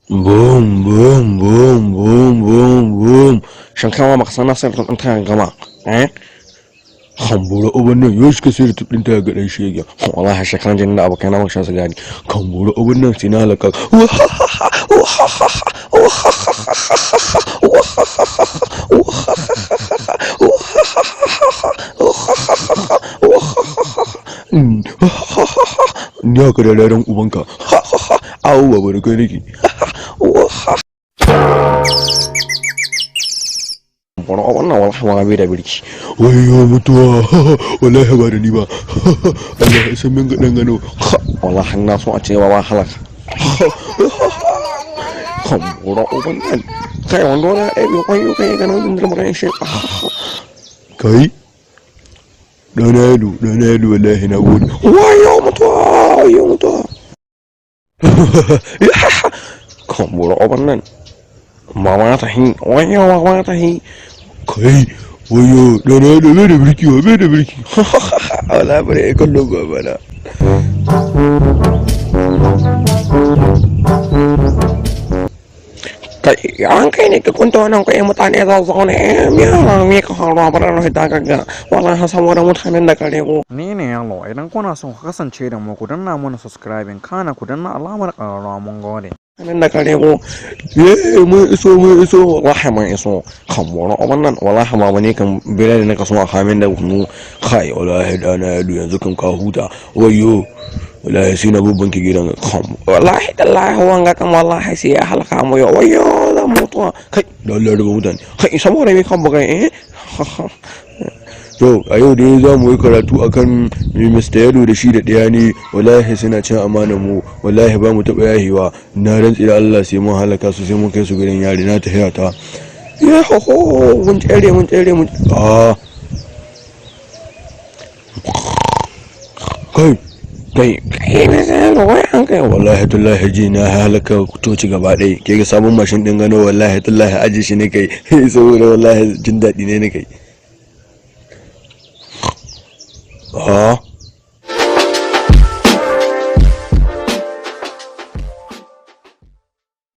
Boom boom boom boom boom boom. Shin kai ma baka san na sayar ɗin taya gama eh? Kambura uban nan, yau ka sayar ɗin taya ga ɗan shege. Wallahi shekaran jini da abokai na muka sha sigari. Kambura uban nan, sai na halaka. Ni haka da raren ubanka. Awu baba, da kai nake. Wannan wallahi ma bai da birki. Wayo mutuwa, wallahi ba da ni ba. Allah ya san min ga dan gano. Wallahi na so a ce ba halaka. Kambura uban nan. Kai, wando na ɗaya kwayo kai ganin zindir magana shi. Kai. Dana yado, dana yado, wallahi na gode. Wayo mutuwa, wayo mutuwa. Kambura uban nan. Mama ta hin, wayo mama ta hin. Kai, wayo, dana yado bai da birki, bai da birki. Wallahi bare ya kallo gaba na. Kai, an kai ne ka kunta wannan kai, mutane za su zaune eh me ka faruwa bara na fita gaga wallahi saboda mutanen da kare ko. Ni ne Yalo, idan kuna son ku kasance da mu, ku danna mana subscribing, kana ku danna alamar ƙararrawa, mun gode. Mutanen da kare ko ye, mun iso, mun iso, wallahi mun iso. Kan wani wannan wallahi ma ne kan bire da naka so a kamin da kunu. Kai, wallahi dana yado, yanzu kan ka huta. Wayo, wallahi sai na bubbanki gidan kan. Wallahi tallahi wanga kan wallahi sai ya halaka mu yo. Wayo, zan mutuwa. Kai, da Allah daga mutane. Kai, saboda me kan buga eh? To, a yau dai za mu yi karatu akan Mr. Yado da shi da ɗaya ne. Wallahi suna cin amanar mu, wallahi ba mu taɓa yahewa. Na rantsi da Allah sai mun halaka su, sai mun kai su gidan yari. Na tafiya ta. Ya ho ho, mun tsere, mun tsere, mun ah kai kai kai, me sai da wai an kai. Wallahi tallahi ji na halaka toci gaba ɗaya. Ke ga sabon mashin ɗin gano, wallahi tallahi aji shi ne kai, saboda wallahi jin daɗi ne kai. Ah.